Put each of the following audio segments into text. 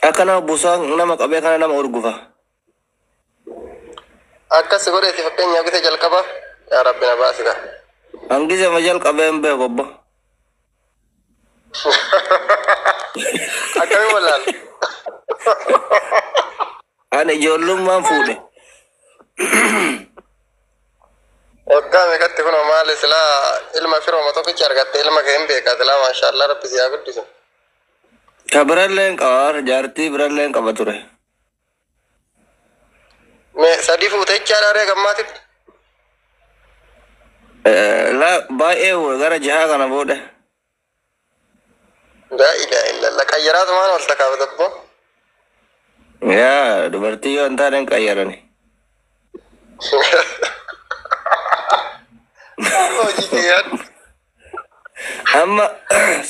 Akka nama busaan nama qabee kana nama urgufa. Akkas godheeti fakkeenyaaf gita jalqaba. Yaa Rabbi na baasika. Hangise ma jalqabee hin beeku obbo. Akkamiin wallaal? Ani ijoollummaan fuudhe. Waggaa meeqatti kunoo maali silaa ilma firooma tokkicha argatte ilma kee hin beekaa silaa maashaallah Rabbi si haa guddisu. Ka birallee hin qaba jaartii birallee hin qaba ture. Mee sadii fuute jechaadha ree gammaatitti? La baay'ee fuudhe gara jahaa kana fuudhe. Laa ilaaha illallah qayyaraatumaan ol takaaf dabbo. Yaa dubartii yoo hin taane hin qayyarani. Hojii kee yaaddu. Amma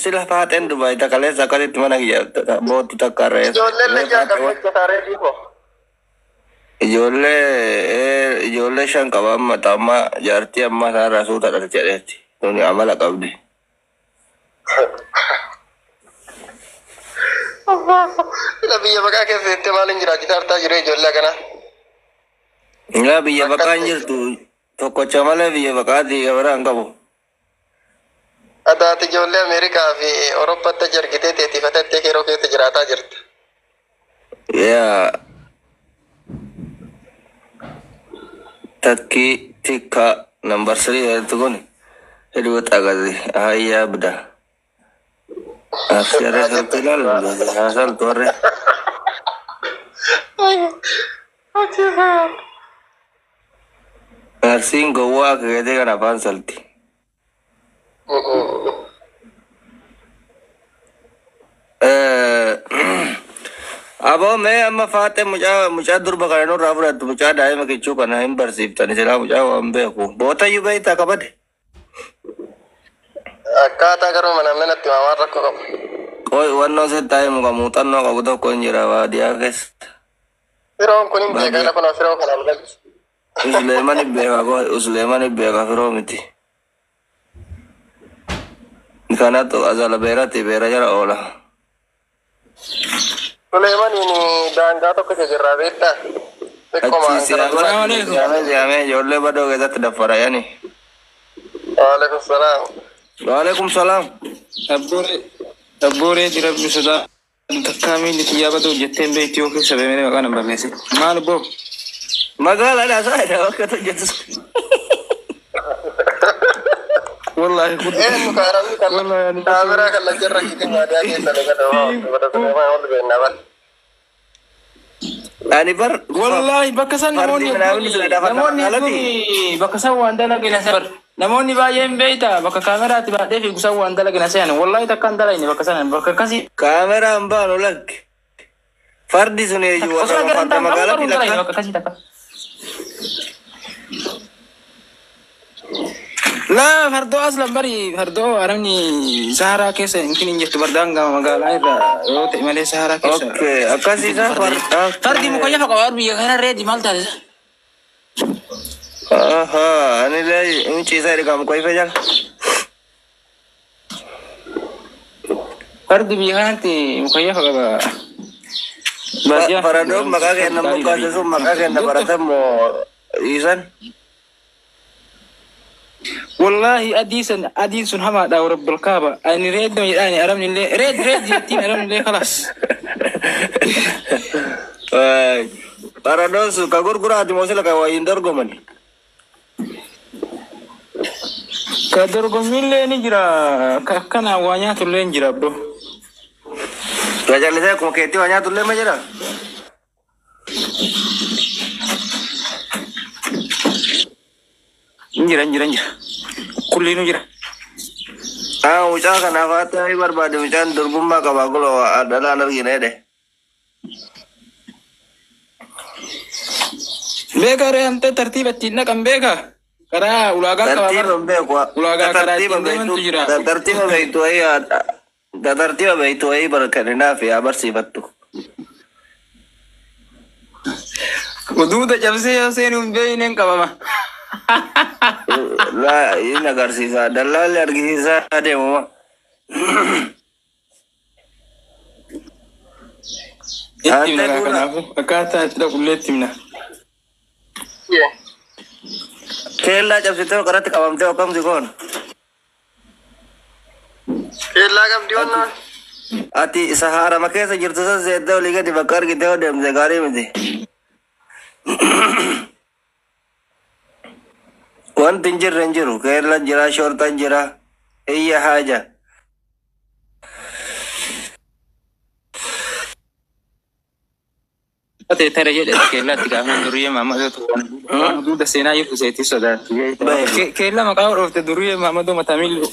sila faaxeen Dubaay takaleessa akkasitti mana kiyya boottu takka irra eessa. Ijoolleen leenjaa qabdu hojjetaa reedii koo. Ijoollee ijoollee shan qaba amma amma jaartii amma isaarraa suuta dhalti jedheetti. Tuni amala qabdi. Sila biyya baqaa keessa jettee maaliin jiraachisaa hartaa jiru ijoollee akkanaa? Yaa biyya baqaa hin jirtu tokkocha malee biyya baqaatii biraa hin qabu. Adaati ijoollee Ameerikaa fi Awurooppaatti achi argitee teetiifatettee yeroo keessa jiraataa jirta. Yaa takkii tikka nambar 3 jedhamtu kun hedduu xaaqate hayyaa bida. Asii harree saltu ilaalu saltu harree. Arsiin gowwaa akka keetii kana afaan salti. Aboo mee amma faaxee mucaa mucaa durba kana nurraa fudhattu mucaa daa'ima kichuu kana hin barsiiftani silaa mucaa waan beeku. Bootayyuu beektaa qabade. Akkaataa garuu namni natti himaa waan rakkoo qabu. Qoy wannoo sitti himu kan muuxannoo qabu tokko hin jira baadiyyaa keessa. Firoon kun hin beekaa kunoo firoo kanaaf galchi. Usleeman hin beeka qoy Usleeman hin beeka firoo miti. Kanatu azala beeratti beera jala oola. Suleemaniin daangaa tokko isa jirraa beektaa? Xiqqoo Achi siyaamee siyaamee siyaamee ijoollee badoo keessatti daffara yani. Waalaikum salaam. Waalaikum salaam. Abbooree dirabbi sodaa takkaa miilli kiyyaa baduu jetteen beekti yoo keessa beemee maqaa nan barreesse. Maal boo? Magaalaa dhaasaa bakka hojjetu. Wallaahi kun. Eenyu kaaramni kan kaameraa kan lacharra kiite baadiyaa keessa dhaqata waa ol beennaa bal. Ani bar. Wallaahi bakka san namoonni namoonni hedduun bakka san waan dalagina bar. Namoonni baay'een beekta bakka kaameraatti baadhee fiigu san waan dalagina se'an. Wallaahi takka hin dalagne bakka san bakka akkasii. Kaameraan baanu lakki. Fardi sun eeyyuu Osoo warra agarran farda ta'an magaalatti garuu hin dalagne lakka. bakka akkasii takka. Laa fardoo aslan bari fardoo arabni saharaa keessa hin hin jirtu bardaan gama magaalaa irra yoo ta'e malee saharaa keessa. Okay, akkasii isaa farda. Fardi muka lafa qaba biyya kana reedi maal taate? Ahaa, ani illee hin ciisaa dhiqaa muka ifa jala. Fardi biyya kanatti muka lafa qaba. Faradoon maqaa kenna moggaase sun maqaa kenna baratan moo dhiisan? Wallaahi adiisan adiin sun hamaadha rabbul kaaba. Ani reeddoo jedhaani arabni illee reed reed jettiin arabni illee kalaas. Faradoon sun ka gurguraati moo sila ka wayiin dorgoman? Ka dorgommiillee ni jira ka akkanaa waa nyaatullee ni jira abbo. Ka jallisee akkuma keetti waa nyaatullee ma jira? Ni jira ni jira ni jira. Kulliinuu jira. Ah, mucaa kanaaf haati barbaade mucaan durbummaa qaba guloo dhalaan argine jedhe. Beekaa ree hantee tartiiba ittiin dhaqan beekaa. Karaa ulaagaa qaba Tartiiba bar. hin beeku. Ulaagaa karaa Tartiiba ittiin deemantu beektu jira. tartiiba beektu wayii tartiiba beektu wayii barkanninaaf yaa barsiifattu. Uduuda cabsee yoo seenu hin beekne hin qabama. Laa inni agarsiisa dallaalli argisiisaa adeemuma. Itti himna kanaafuu akkaataa itti dhaqullee itti himna. Keellaa cabsitee karatti qabamtee akkamsi koon. Keellaa qabdi wannaan. Ati isa haarama keessa jirtu san seettee olii gadi bakka argitee yoo deemte gaarii miti. Wanti hin jirre hin jiru. Keellaan jira, shoortaan jira. Iyya haaja. Ate tare jedhe keellaatti gaafa duriyyee Maammadoo waan duuda seenaa jirtu seetii sodaatti. Keella maqaa dhoofte duriyyee Maammadoo mataa miilli.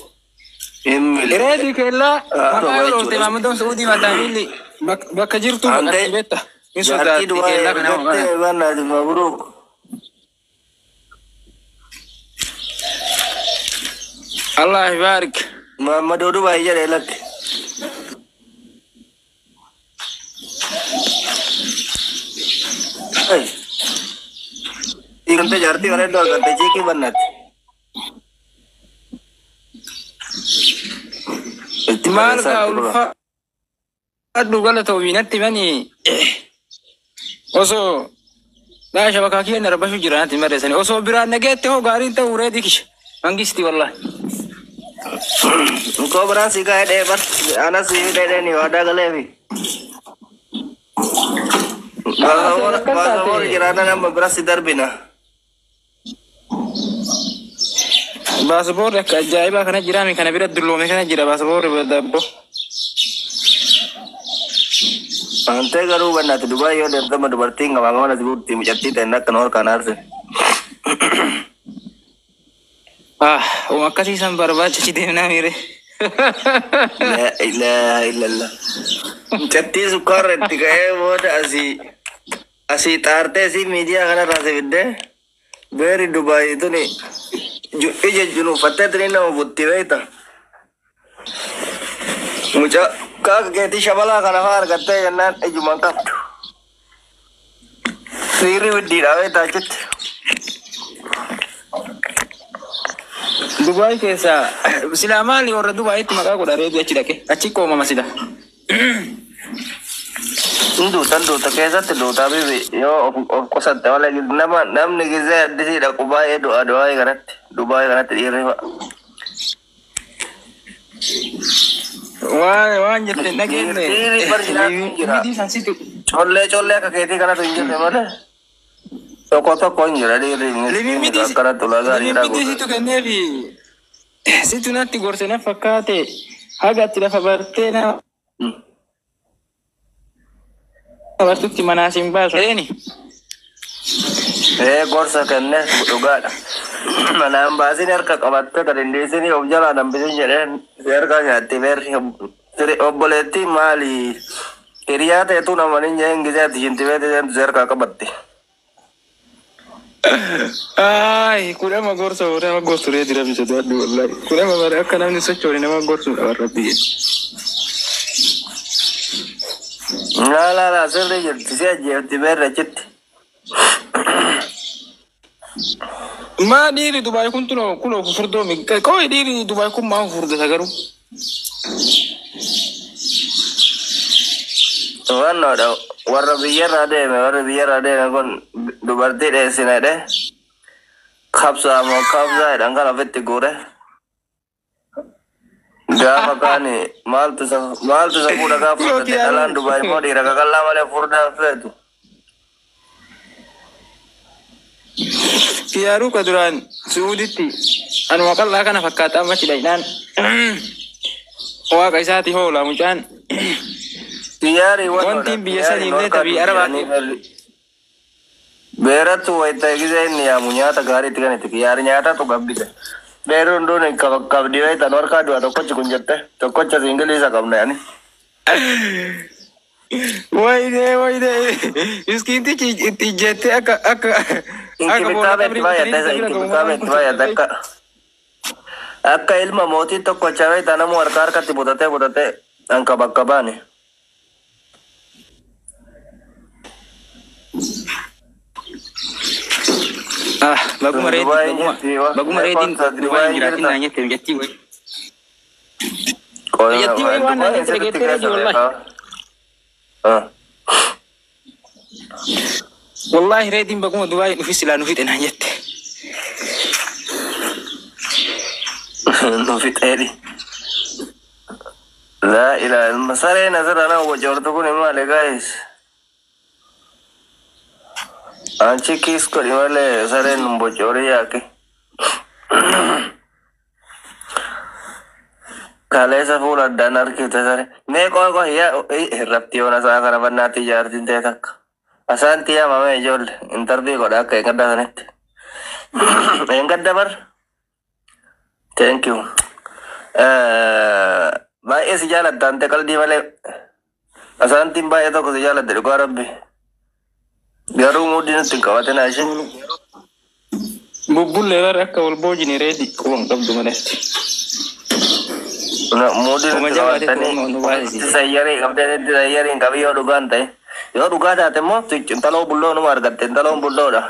Reedi keellaa maqaa dhoofte Maammadoon Suudii mataa miilli bakka jirtu baqatti beekta. Ni Jaartii sodaatti duwwaa keellaa kana maqaa. ergattee bannaati mabruuk. Allah baarik. Maammadoo Dubaay jedhe lakki. Dhiirante jaartii bareedduu argatte chiikii bannaati. Itti Maal barreessaa gaa itti dura. ulfaadhu galatoomi natti mani osoo daa shabakaa kiyya arbashu jira natti barreessani osoo biraan nageette hoo gaariin ta'uu reedi kisha mangisti wallahi. Koo biraan si kaa'ee dhee bar anas si dhee ni waadaa galeefi. Baasaboor jiraana nama bira si darbina. Baasaboorri akka ajaa'ibaa kana jiraami kana bira dulloome kana jira baasaboorri dabbo. Antee garuu bannaati Dubaay yoo deemtama dubartiin gamaa gamana si guutti mucattii ta'e akka nu harkaan aarse. Ah, uma akkasiisan barbaachichi deemnaa miire. Laa ilaaha illallah. Mucattii sukkaarra itti ka'ee booda asii asii xaartee asii miidiyaa kanarraa si fiddee beeri Dubaay tuni ija junuunfattee tuni nama butti beekta. Mucaa kaaka keetii shabalaa kana fa'aa argattee jennaan ijumaan qabdu. Siirri widdiidha beektaa achitti. Dubaay keessa silaa maali warra Dubaayitti maqaa godha reedu achi dhaqe achi qoomama sila. Duutan duuta keessatti duutaa bibi yoo of qusatte malee nama namni gizee addisii dhaqu baay'ee du'a Dubaay kanatti Dubaay kanatti dhiirri fa'a. Waan waan jette dhageenye. Dhiirri bar jiraatu hin jira. Miidii san situ. Collee collee akka keetii kanatu hin jirre malee tokko tokko hin jira dhiirri Limimidii akkanatti ulaagaa dhiiraa limimidii guutuu. situ kenneefi situ natti gorse na fakkaate haga ati lafa bartee na bartutti manaa siin baasu. Eeni. Ee gorsa kenne dhugaadha. Manaan baasin harka qabattee kan hin dhiisinii of jalaa nambisin jedheen si harkaa nyaatti beerri obboleettii maali hiriyaa ta'etu namanin jeen gisee ati shintibeeti seentu si harkaa qabatti. Ay, kudhama gorsa nama gorsu reeti rabbi sodaadhu wallahi. Kudhama bara akka namni sochoone nama gorsuudha warra rabbi jedhu. Laa laa laa sirrii jirti si ajjeefti beerri achitti. Maa dhiirri Dubaay kun tunoo kunoo furdoo mi qoy dhiirri Dubaay kun maa furdata garuu. Wannoodha warra biyyarraa deeme warra biyyarraa deeme kun dubartii dheessina jedhe kabsaa moo kabsaa jedhan kan ofitti guure. Gaafa kaani maaltu isa maaltu isa fuudha gaafa fudhate dhalaan Dubaay immoo dhiira qaqallaa malee furdaa hin feetu. Kiyaaruu ka duraan Suuditti anuma qal'aa kana fakkaata amma chidhaidhaan waaqa isaati hoola mucaan. Xiyyaarri wannoodha. Wanti biyya sanii illee tabii Arabaati. Beerattu wayita gisee inni yaamu nyaata gaariitti kan itti xiyyaarri nyaatatu gabbise. Beerri hunduun qabdi wayitan harkaa du'a tokkochi kun jette tokkocha siingilii isa qabna yaani. Wayidee wayidee miskiintichi itti ijjettee akka akka akka boolla Inkibitaabe itti qabrii baay'ate kutanii isa isa bira inkibitaabe ga'u itti baay'ate akka akka ilma mootii tokkocha wayitaa namu harka harkatti butatee butatee anka bakka baane. Ah, baguma reetii Dubaay baguma jirti wa baguma reetiin konsa Dubaay Dubaay hin jiraatin jirta. naan jette biyyattii wayi. Biyyattii wayi waan naan Dubaay jette sirriitti dhageettee keessa reetii wallahi. beekaa. Wallaahi reediin baguma Dubaay dhufi silaa nu fixe naan jette. Nu fixeedhi. Laa ilaaha ilma sareen asirra nama bocoortu kun maali guys? Anchi kiis godhi malee sareen nun bocoori yaake. Kaleessa fuula addaan harkifte sare. Mee qoy qoy yaa hirrabtii yoona sa'a kana bannaatti ijaartiin ta'e takka. Asaanti yaamame ijoollee intarvii godha akka eeggaddaa sanitti. Eeggadda bar. Thank you. Baay'ee si jaalatta ante qalbii malee. Asaantiin baay'ee tokko si jaalatte dhugaa rabbi. Garuu muudii nutti hin qabatin ishee. Bubbullee bara akka wal boojine reedi quban qabdu maletti. Muudii Kuma nutti jabaate qabatanii kuma nu baasisi. Sayyarii qabdee itti sayyarii hin qabi yoo dhugaan ta'e. Yoo dhugaa taate immoo intaloo bulloo numa argatte intaloon bulloodha.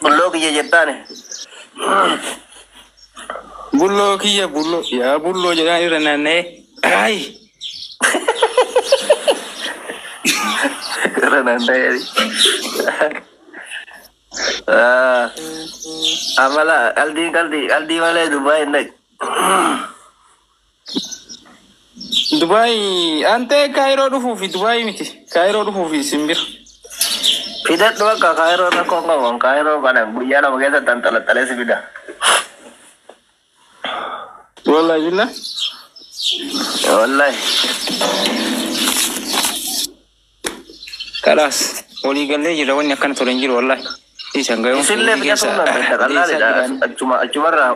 Bulloo kiyya jettaani. Bulloo kiyya bulloo yaa bulloo jedhaan irra naanna'ee. Ay! Irra naanna'ee. Amala qaldii qaldii qaldii malee Dubaay hin dhaqi. Dubaay antee Kaayiroo dhufuufi Dubaay miti. Kaayiroo dhufuufi simbir. Fidadhu bakka Kaayiroo rakkoo qabu. Kaayiroo kana guyyaa 2 keessatti anxalaxalee si fida. Wallahi billah. Wallahi. Kalaas walii gallee jira wanni akkana tole hin jiru wallahi. Isaan gayuun Isillee fidatuun dandeetta qal'aadha. Achuma achumarraa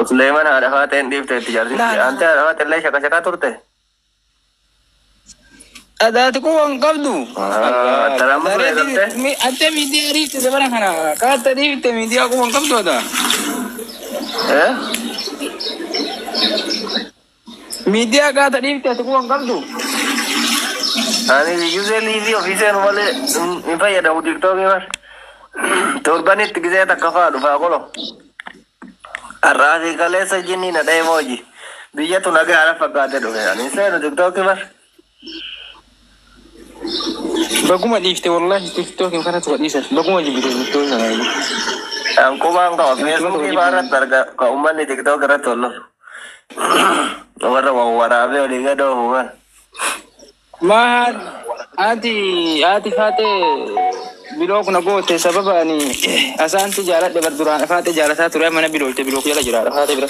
Suleeman haadha faateen dhiifte itti jaarsitti. Ante haadha faateen illee shaka shakaa turte. Adaati kun waan qabdu. Tarama ture galte. Ante miidiyaa dhiifte dabara kana kaata dhiifte miidiyaa kun waan qabdu adaa. Eh? Miidiyaa kaata dhiifte ati kun waan qabdu. Ani biyyuusee liivii ofii seenu malee hin fayyadamu tiktookii bar. Torbanitti gisee takka fa'aa dhufaa kolo. Har'aa fi kaleessa jinni na dha'ee mooji. Biyyatu nagaa haala fakkaatee dhufe. Ani seenu tiktookii bar. Baguma dhiifte wallahi tiktookiin kanatu gadhiisan. Baguma jibbite tiktookii kana. An qubaan qaba. Feesbuukii fa'aa irratti arga ka uummanni tiktook irratti wal lolu. Warra wawwaraabee olii gad oofu kan. Maa ati ati faatee biloo kuna goote sababa ani asaanti jaaladhe bar duraan faatee jaalataa ture mana biloolte biloo jala jiraadha faatee bira.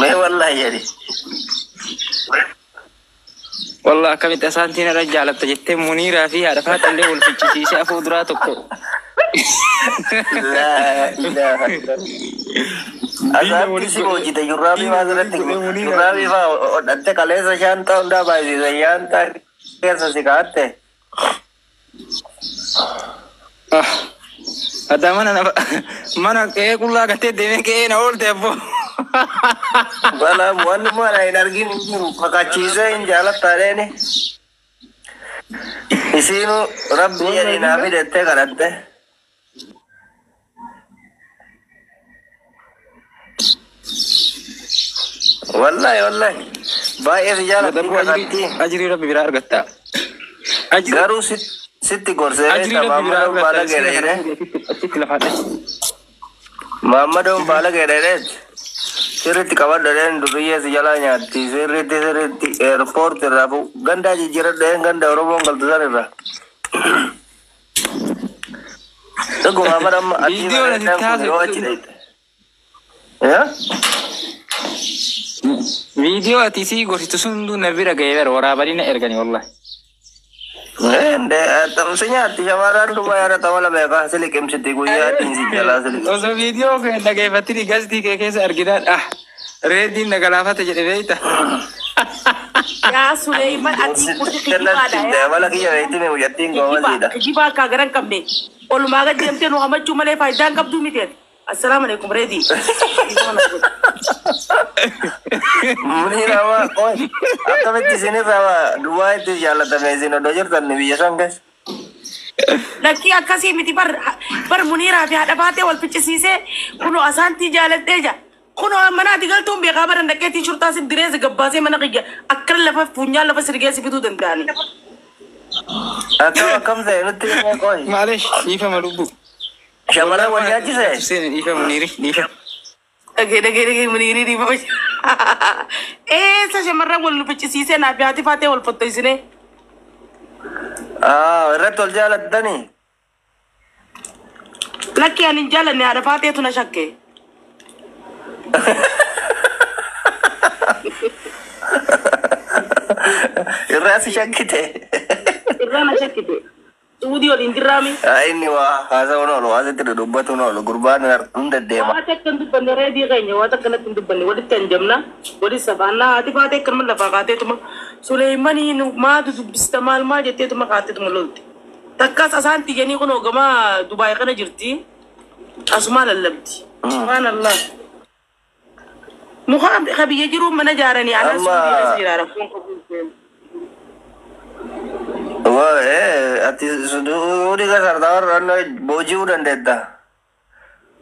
Mee wallahi jedhi. Wallah akkamitti asaantiin irra jaalatta jettee Muniiraa fi haadha faatee illee wal fichisiisee afuu duraa tokko. Laa ilaaha illallah. Asaanti si hojjete yurraabii fa'aa asirratti yurraabii fa'aa hodhatte kaleessa shaantaa hundaa baay'isiisa shaantaa keessa si kaa'atte. Addaa mana mana qe'ee qullaa gattee deemee qe'ee na oolte abboo. Balaa wanni mana hin argin hin jiru kakachiisee hin jaalattaadheeni. Isiinu rabbii jedhi naa fidettee kadhatte. Wallahi wallahi baay'ee si jaalatti kakatti. Ajirii rabbi biraa argatta. Garuu sitti gorsee Ajirii rabbi biraa Maammadoon baala argatta. geedha jedhee. Achitti lafaadha. Maammadoon baala geedha jedhee. Sirriitti qabadhu jedheen duriyyee si jalaa nyaatti. Sirriitti sirriitti eerpoorti irraa gandaa jijjiiradhu jedheen ganda Oromoon galtu san irraa. Dhuguma bara amma achii Viidiyoon asitti bareedaan kun yoo achi haasoftu. dhayite. Yaa? Viidiyoo ati sii gorsitu sun hunduu na bira ga'ee bara waraabanii na ergani wallahi. Si nyaatti shamarran Dubaay irra tapha beekaa si liqimsiti guyyaa ittiin si jalaa si liqimsiti. Osoo viidiyoo kee dhageeffatini gastii kee keessa arginaan ah reediin na galaafate jedhe beeyta. Yaa Suleeman ati kurti kijibaadha. Amala kiyya beekti mi mucattiin goomasiidha. Kijibaa akka garan qabne. Olumaa gad deemtee nu hamachuu malee faayidaa hin qabdu miti. Assalaamu alaikum reedi. Muniira waa qoy akkamitti isinirraa waa Dubaayitti jaallatame isin odoo jirtan biyya san keessa. Lakkii akkasii miti bar bar Muniiraa fi haadha baatee wal ficcisiisee kunoo asaantii jaaladhee jira. Kunoo manaati galtuun beekaa baran dhaqeetii shurtaa si direessa gabbaasee mana qiyya akkana lafa funyaan lafa sirgee si fituu danda'ani. Akkam akkam ta'e nutti himee qoy. Maalish dhiifama lubbu. Shamarran wal nyaachise? Seeni dhiifama Muniiri dhiifama. Dhagee dhagee dhagee Muniirii dhiifama. Eessa shamarran wal nu ficcisiisee naaf haati faatee wal fottoysinee. Irratti wal jaalattanii? Lakki ani hin jaalanne haadha faateetu na shakke. Irraa si shakkite. Irraa na shakkite. Suudii waliin jirraami. Inni waa haasa'uun oolu waa sitti dubbatuun oolu gurbaan hin deddeema. Waan akka hin dubbanne reedii keenya waan akka natti hin dubbanne walitti hanjamna walitti safaannaa haati faatee akkanuma lafaa kaateetuma Suleemanii maatu dubbista maal maal jetteetuma kaateetuma lolti. Takkaas asaan tiyyanii kun hooggamaa Dubaay kana jirti. Asumaa lallabdi. Subhaanallah. Muka ka biyya jiru mana ijaaranii anaa Amma Suudii keessa jira rakkoon qabu. Waa ati suudii keessa argaa warra booji'uu dandeetta.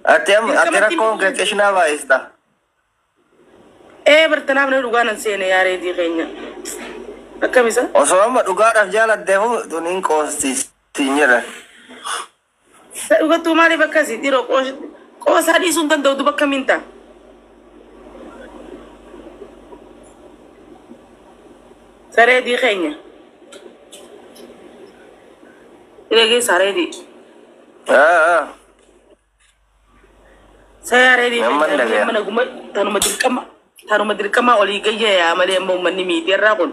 Ati amma ati Dirqamatti rakkoon kee qishnaa baay'ista. Bartanaaf nama dhugaa nan seene yaa reedii keenya. Akkam isa? Osoo amma dhugaadhaaf jaalatteefu tun hin qoosti siin jedhan. Dhugattuu maaliif akkasii dhiiroo qoosaa dhiisuu hin danda'u duba akkamiin ta'a? Sareedii keenya. Dhagee sareedii. Sareedii Namman keenya dhagaya. mana guma tanuma dirqama tanuma dirqama olii gayya yaa malee amma uummanni miidiyaarraa kun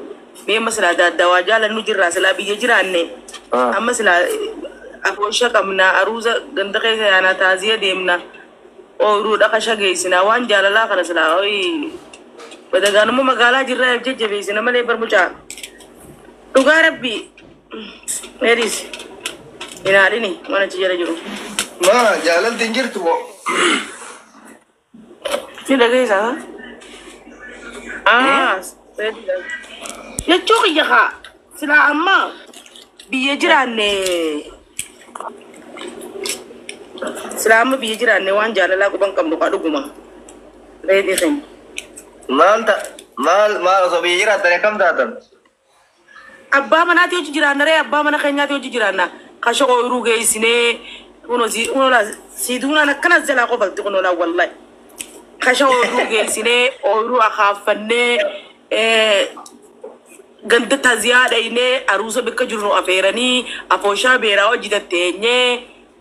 mee amma silaa daaddawaa jaalannu jirraa silaa biyya jiraanne amma silaa afoosha qabna aruuza ganda keessa yaanaa taaziya deemna ooyiruu dhaqa shageessina waan jaalalaa kana silaa oyi badagaanummaa magaalaa jirraa jajjabeessina malee barmucaa dhugaa rabbii meeriis hin haadhini waan achi jala jiru. Maa jaalalti hin jirtu moo? Ni dhageessaa? Jechuu kiyya kaa silaa amma biyya jiraanne silaa amma biyya jiraanne waan jaalalaa quban qabnu kaa dhuguma. Reedii keenya. Maal ta maal maal osoo biyya jiraattan akkam taatan? Abbaa manaati hojii jiraanna ree abbaa mana keenyaati hojii jiraanna. Kasha ooyiruu geessinee kunoo si kunoo laa siiduunaan akkanas jalaa qofalti kunoo laa wallahi. Kasha ooyiruu geessinee ooyiruu akaaffannee ganda taziyaa dhaynee aruusa bakka jirru nu afeeranii afooshaa beeraa hojii tatteenyee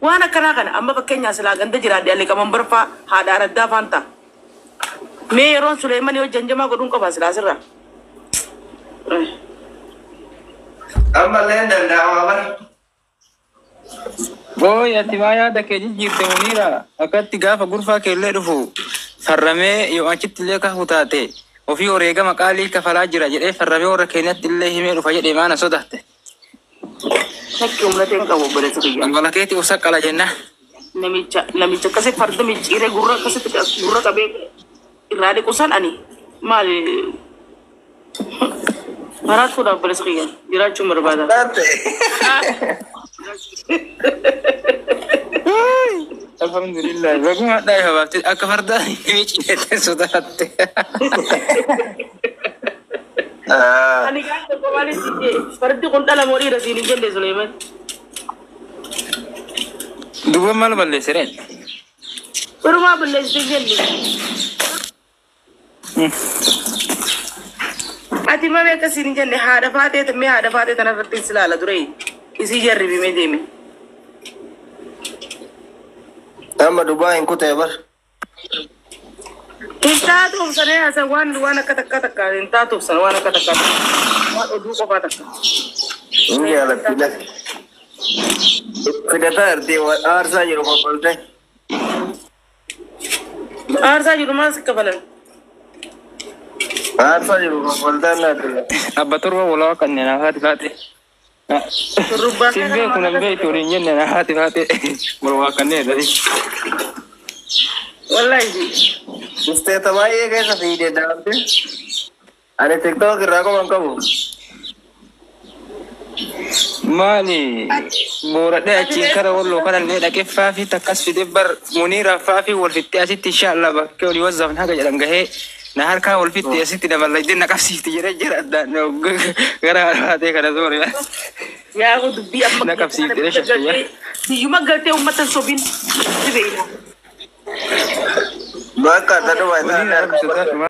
waan akkanaa kana amma fakkeenyaa silaa ganda jiraadhe alliqaman barfaa haadha araddaa faan ta'a. Mee yeroon Suleemanii hojii hanjamaa godhuun qaba silaa sirraa. Ammallee hin danda'ama bara. Booy ati maa yaada kee jijjiirte Muniira akkatti gaafa gurfaa keellee dhufu farramee yoo achitti illee kafu taate ofii wareegama qaalii kafalaa jira jedhee farramee warra keenyatti illee himee dhufa jedhee maana sodaatte. Shakki umratee hin qabu obboleessa kiyya. Dhangala'aa keetii of saqqala jenna. Namicha namicha akkasii farda micciiree gurra akkasitti gurra qabee irraa dhiqu san ani maali maraatuudha obboleessa kiyya jiraachuun barbaada. Taate. Alhamdulillah. Baguma hadhaa ifa baafte akka farda micciiree sodaatte. Ani gaafa tokko maaliif si jee fardi kun dhala moo dhiira siin hin jenne Suleeman. Duuba maal balleesse reen? Barumaa balleessite jenne. Ati mamee akkasiin hin jenne haadha faatee mee haadha faatee tanarratti si ilaala ture isii jarribimee deeme. Amma Dubaay hin kutee bar. Hin taatuuf sana yaasan waan waan akka takka takka hin taatuuf sana waan akka takka waan oduu qofaa takka. Hin jaalatti lakki. Fidataa jirti aarsaa jiru kofaltee. Aarsaa jiru maal si kafalan? Aarsaa jiru kofaltee naatti. Abba torba walaa kanneen haati faate. Shurrubbaa Siin beeku nan beektu waliin jenne na haati faate. Walaa kanneen dha. Wallahi. Isteeta baay'ee keessa fiigdee daante. Ani TikTok irraa qofa hin qabu. Maali booradhee achiin kara walloo kanallee dhaqee faafii takkas fidee bar Muniira faafii wal fixxee asitti inshaallah bakkee olii wazzaaf haga jedhan gahee na harkaa wal fixxee asitti daballadee na qabsiifti jedhee jira addaan gara haadha kana soore. Yaa dubbii amma Na qabsiiftee shaffiyyaa. Biyyuma galtee uummata hin sobin si beekna. Bakka taduma Waliin isaa arrabsisaa.